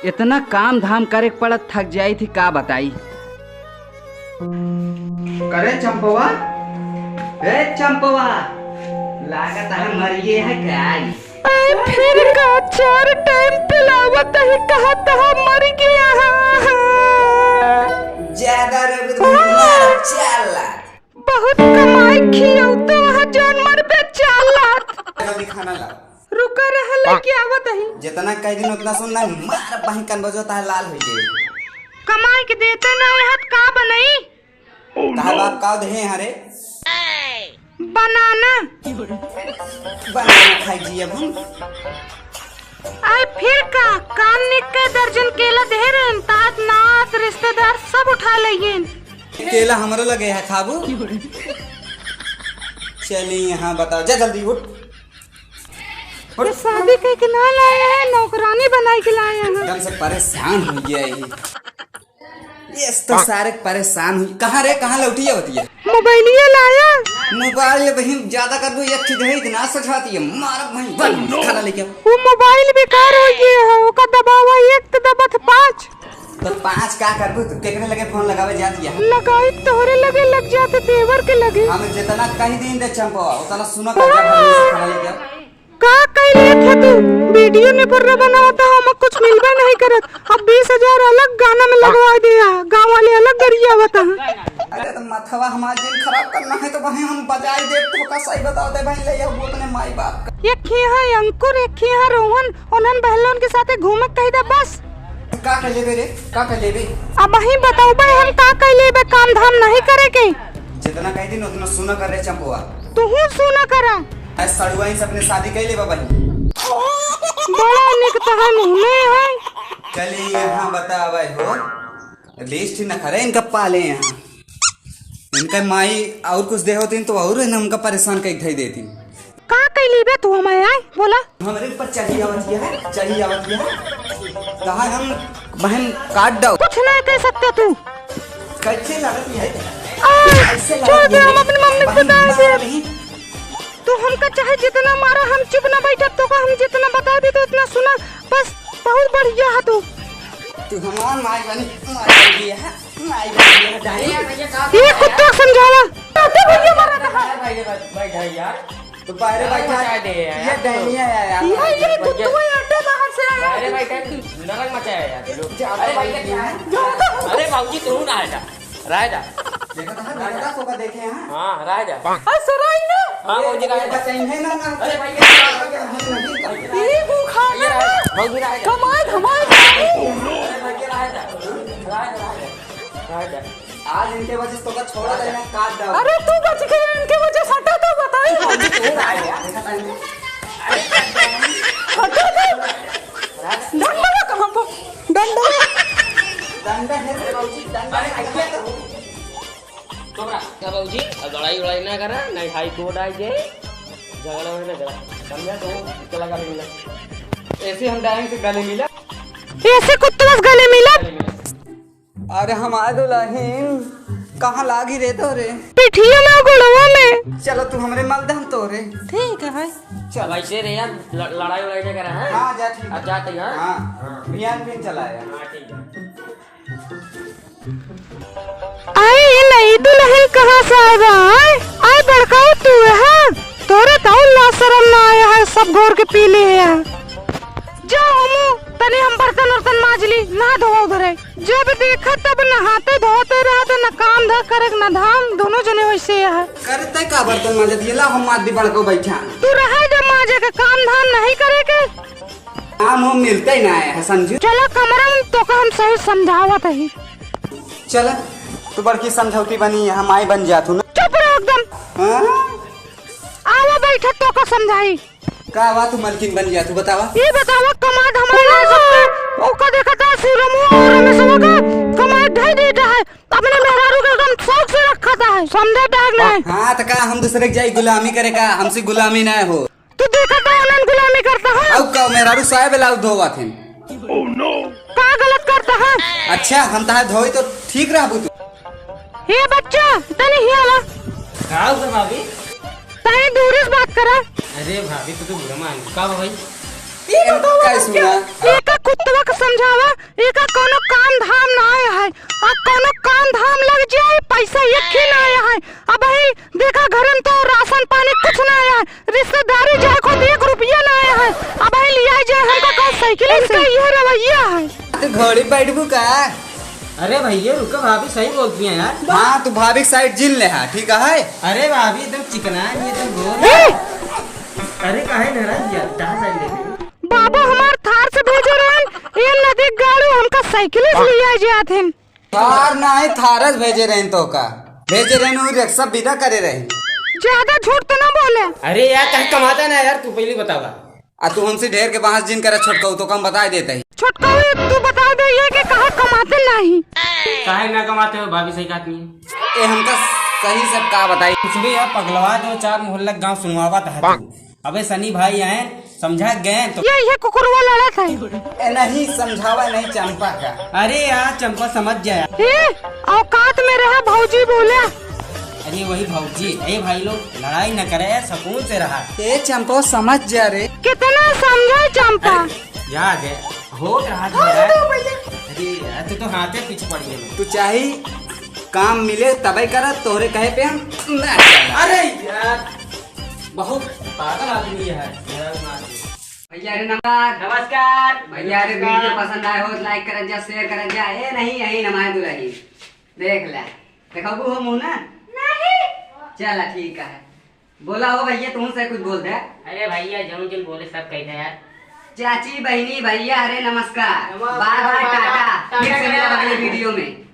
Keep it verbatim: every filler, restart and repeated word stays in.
इतना काम धाम करे के पड़त, थक जाई थी, का बताई। करे चंपवा, ए चंपवा, लागत है मरिए है गाय। ए, फिर का चार टाइम पिलावत है, कहा तहा मर गया है। ज्यादा रे बुद्धि मार चाला। बहुत कमाई खियौतो है, जौन मर बेचाला। जल्दी खाना ला। रुका रहा, लेके आवत ही। जितना कह दिन उतना सुन ना, मार बहिन कन बजो तार लाल हो जाए। कमाई के देते ना है, का बनई? तार बाप का दे हैं रे? बनाना। बनाना खाई जी अब हम। अरे फिर का, कान निक के दर्जन केला दे रहन, तात नात रिश्तेदार सब उठा लइयन। केला हमरो लगे है, खाबू? चली यहाँ बताओ, जा जल्दी उठ। ये शादी कह के ना लाए हैं, नौकरानी बनाई के लाए हैं। एकदम से परेशान हो गया है। ये तो सारे परेशान हुई। कहाँ रे, कहाँ लौटी है होती है? मोबाइलिया लाया। मोबाइल बहिन ज्यादा कर दो, एक चीज है इतना सजाती है, मारब बहिन, बन, खाना लेके आओ। वो मोबाइल बेकार हो गया है, ओका दबावा एक तो दबत पाँच। तो पाँच का करबू तू? केकरे लगे फोन लगावे जाती है? लगाई तोहरे लगे लग जाते, देवर के लगे। हम जितना कही दिन दे चंपवा, उतना सुनो कर जा, भर में से खाना लेके आओ। का कइले था तू? वीडियो ने पर बनावता, हम कुछ मिलबे नहीं करत। अब बीस हजार अलग गाना में लगवा दिया, गाँव वाले अलग गरियावत हैं। अरे तो मथवा हमार जिन खराब करना है तो वहीं हम बजाई दे, तो का सही बताओ दे भाई, ले आओ वो अपने माई बाप का। एक ही है अंकुर, एक ही है रोहन, उन्हन बहलोन के साथे घूमे कही दे बस। का कर लेबे रे, का कर लेबे? अब वहीं बताओ भाई हम का कर लेबे, काम धाम नहीं करे के। जितना कह दिन उतना सुना कर रे चंपुआ। तू सुना करा। आज सड़ुआइन से अपने शादी कर लेबा बहिन। बड़ा निक तोहर मुँह में है। चली यहाँ बतावे हो। लिस्ट न करे इनका पाले यहाँ। इनका माई और कुछ दे होती तो और न हमका परेशान कई धई देती। का कइली बे तू हमें आए? बोला। हमरे ऊपर चढ़ी आवत है, चढ़ी आवत है। कहा हम बहन काट दो। कुछ नहीं कह सकते तू। कैसे लगती है? आ, कैसे छोड़ लगती दे, है? हम अपनी मम्मी को बहन बता दे। मार रही। तू हमका चाहे जितना मारा, हम चुप ना बैठब, तोका हम जितना बता दी तो उतना सुना, बस बहुत बढ़िया है तू। तू हमार माई बनी, माई बनी है, माई बनी है, डाली। ये कुत्ता समझावा। तो भैया मारा था। भाई, भाई, भाई, भाई, यार। तो बाहरे बैठा। मचा दे यार। ये डहनिया है यार। ये, ये कुत्ता आटे बाहर से आया। अरे भाई, क्या नरक मचाया यार। ज्यादा अरे भाई, क्या है? ज्यादा। अरे बाबूजी, तू ना आया। राय दा। देखा था, देखा था, सोका देखे हैं। हाँ, राय दा। आ, सराय ना। हाँ, ये, भौजी, राय ये दा। बचाई है ना, ना। अरे भाई, ये हम नहीं करते। ये वो खाना ये राय ना। दा। भौजी, राय दा। कमाए, धमाए। अरे भाई, ये राय दा। राय दा, राय दा। राय दा। आज इनके वजह से तोका छोड़ा देना, काट डाल। अरे तू बच गया इनके वजह से, हटा तो बताई। भौजी, तू राय दा। देखा था इनके? हटा दे। डंडा कहाँ पर? डंडा। डंडा है रे बाबूजी, डंडा है। चुप रहा। क्या बाबूजी, अब लड़ाई वड़ाई ना करा, नहीं हाई कोर्ट आ जाए, झगड़ा वगड़ा ना करा। समझा तो? चला गले मिला। ऐसे हम डायरेक्ट से गले मिला। ऐसे कुत्तवा से गले मिला। गले मिला। अरे हमार दुलहिन, कहाँ लागी रे तोरे? पिठिया में, गोड़वा में। चलो तू हमरे मल दे, हम तोरे। ठीक है। चल। अब ऐसे रे यार, ल-, लड़ाई वड़ाई ना करा, हाँ? हाँ, जा, ठीक अब है। जाते हैं, हाँ? हाँ। हाँ। बिहान भी चला आया। हाँ, ठीक है। आई नई दुलहिन कहाँ से आवा है? आई बड़काऊ तू है, हाँ? तोरे तो लाज शरम ना आया है, सब घोर के पी ले है। जा हमू, तनी हम बर्तन उर्तन माज ली, नहा धोवा उधरे। जब देखा तब नहाते धोते रहत, न काम धंधा करे न धाम, दोनों जने वैसे है। करते का बर्तन माजत ये, ला हम माज दी बड़को बैठा। तू रहे जब माजे के काम धाम नहीं करे के। काम हम मिलते ही ना है, समझू। चला कमरा में तोका हम सही समझावत ही। चला, तू बड़की समझौती बनी, हम आई बन जातू ना। चुप रहो एकदम। हाँ? आवा बैठा तोका समझाई। का बात तू मलकिन बन गया, तू बतावा। ये बतावा, कमाए धमाए ना सकते, ओका देखा था, सूरमो और रमेशवा का कमाए ढाई देता है, अपने मेहरारू के एकदम शौक से रखा था है, समझे टाइम नहीं। हाँ, तो का हम दूसरे के जाई गुलामी करे का, हमसे गुलामी ना हो। तू देखा था, उन्हें गुलामी करता है। अब का मेहरारू साहब लाउ धोवा थे। का गलत करता है? अच्छा, हम तहार धोई तो ठीक रहबू तू। हे बच्चा, तनी हिया ला। का हुआ भाभी? तनी दूरी से बात करा। अरे भाभी, तू तो बुरा मान गई। का हुआ भाई? ये बताओ का बच्चा, सुना? ये का कुत्तवा के समझावा, एका कौनो काम धाम ना आया है। आ कौनो काम धाम लग जाए, पैसा एक ही ना आया है। अबही देखा, घर में तो राशन पानी कुछ ना आया है, रिश्तेदारी जाए को एक रुपया ना आया है। अबही लिया जाए हमका कौन साइकिल से? इनका यह रवैया है। तो घोड़ी बैठबू का? अरे भैया रुको, भाभी सही बोलती हैं यार। हाँ, तू भाभी के साइड जिन ले हा, ठीक है? अरे भाभी एकदम चिकना है, ये एकदम गोर है। ए! अरे काहे नाराज यार, कहाँ साइड ले गई? बाबू हमार थार से भेजे रहन, ये नदी गाड़ू हमका साइकिल से लिया जात हैं। थार नाही, थारस भेजे रहन तो का? भेजे रहन, उ रिक्शा विदा करे रहन। ज्यादा झूठ तो ना बोले। अरे यार, कहीं कमाता ना यार, तू पहले बतावा। आ तू हमसे ढेर के बहस जिन करे छोटकऊ, तो हम बताए देते ही। छोटकऊ, तू बता दे ये कि कहाँ कमाते नाही। काहे ना कमाते हो भाभी, सही कहत नहीं है। ए, हमका सही सब का बताई। कुछ भी यार, पगलवा दो चार मोहल्ला गाँव सुनवावत है तू। अबे सनी भाई आए, समझा गए तो। ये, ये कुकुरवा लड़त है। ए, नहीं समझावा नहीं चंपा का। अरे यार चंपा समझ जाए। ए, औकात में रहा भौजी बोला। अरे वही भौजी, ए भाई लोग लड़ाई न करे, सुकून से रहा। ए चंपा समझ जा रे। कितना समझे चंपा? अरे, याद है, हो रहा था यार। अरे यार, तू तो हाथे पीछे पड़ गया। तू चाही काम मिले तबे करा, तोहरे कहे पे हम ना चला। अरे यार, बहुत पागल आदमी है। भैया रे नमस्कार। नमस्कार। भैया रे नमस्कार। वीडियो पसंद आए हो तो लाइक करत जा, शेयर करत जा। ए नहीं, यही नमाए दुलही। देख ले। देखबू हो मुँह ना? नहीं। चला ठीक है। बोला हो भैया, तुमसे कुछ बोल दे। अरे भैया, जौन जौन बोले सब कह दे यार। चाची, बहिनी, भैया, अरे नमस्कार। नमस्कार, बाय बाय, टाटा। टाटा, फिर से मिला टाटा। अगले वीडियो में।